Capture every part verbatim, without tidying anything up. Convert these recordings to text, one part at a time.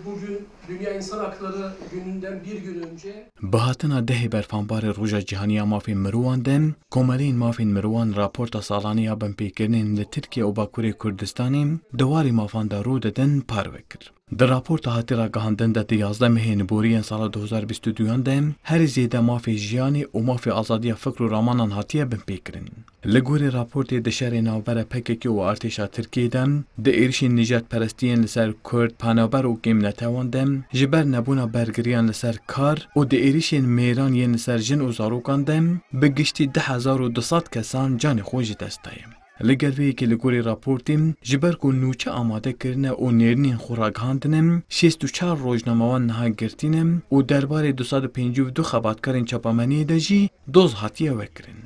Bugün Dünya İnsan Hakları Günü'nden bir gün önce Bi hatina dehê berfanbarê Roja Cîhanî ya Mafên Mirovan de, Komeleyên Mafên Mirovan raporta salanî ya binpêkirinên li Tirkiye û Bakurê Kurdistanê di warê mafan de rû didin parve kir. Di raporta hatî ragihandin de di yazdeh mehên boriyên sala du hazar bîst û duyan de herî zêde mafê jiyanê û mafê azadiya fikr û ramanan hatiye binpêkirin. Li gorî raportê di şerê navbera P K K û artêşa Tirkiyê de, di êrişên nijadperestiyên li ser Kurd, penaber û kêmnetewan de, ji ber nebûna bergiriyan li ser kar û di êrişên mêran yên li ser jin û zarokan de, bi giştî du hezar û du sed kesan canê xwe ji dest daye. Li gel vê yekê li gorî raportê, ji ber ku nûçe amade kirine û nêrînên xwe ragihandine, şêst û çar rojnamewan niha girtî ne û derbarê du sed û pêncî û du xebatkarên çapemeniyê de jî doz hatiye vekirin.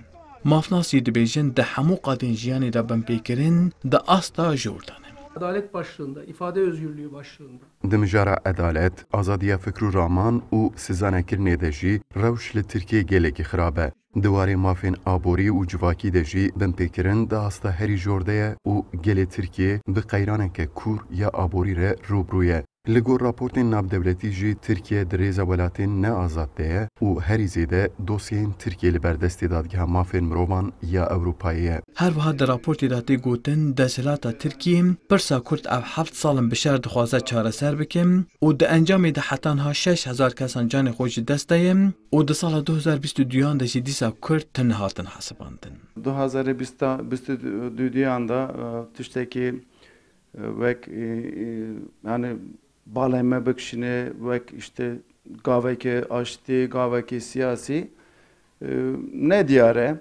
Mafnasî dibêjin di hemû qadên jiyanê de binpêkirin di asta jor de ne. Adalet başlığında, ifade özgürlüğü başlığında. Di mijara edalet, azadiya fikr û raman û sizanekirinê de jî rewş li Tirkiyê gelekî xirab e. Di warê mafên aborî û civakî de jî binpêkirin di asta herî jor de ye û gelê Tirkiyê bi qeyraneke kûr ya aborî re rûbirû ye. Li gor raportên navdewletî jî Tirkiye di rêza welatên ne azad de ye û herî zêde dosyeyên Tirkiye li ber destê Dadgeha Mafên Mirovan ya Ewropayê ye. Her wiha di raportê de tê gotin, desthilata Tirkiyê pirsa Kurd ev heft sal in bi şer dixwaze çareser bike û di encamê de heta niha şeş hezar kesan canê xwe ji dest daye û di sala du hazar bîst û duyan de jî dîsa Kurd tune hatin hesibandin. Du hazar bîst, bîst û duyan de, e, tiştekî, e, wek, e, e, yani balê me bikişîne, wek işte gaveke aştî, gaveke siyasî, e, ne diyar e.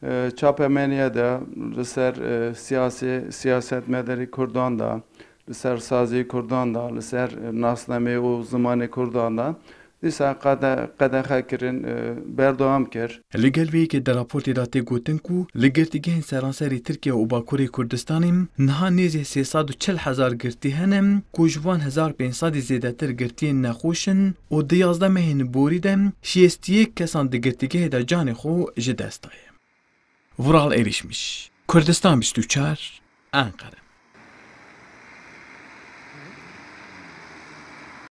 E, çapemeniye de li ser, e, siyasê, siyasetmedarê Kurdan de, li ser sazê Kurdan de, li ser, e, nasnamê û zimanê Kurdan de dîsa qede-, qedexe kirin, e, berdewam kir. Li gel vê yekê di raportê de tê gotin ku li girtîgehên seranserî Tirkiye û Bakurê Kurdistanê niha nêzî sê sed û çil hezar girtî hene ku ji van hezar pênc sedî zêdetir girtiyên nexweş in û di yazdeh mehên borî de şêst û yek kesan di girtîgehê de canê xwe ji dest daye. Vural Erişmiş, Kurdistan bîst û çar, Enqere.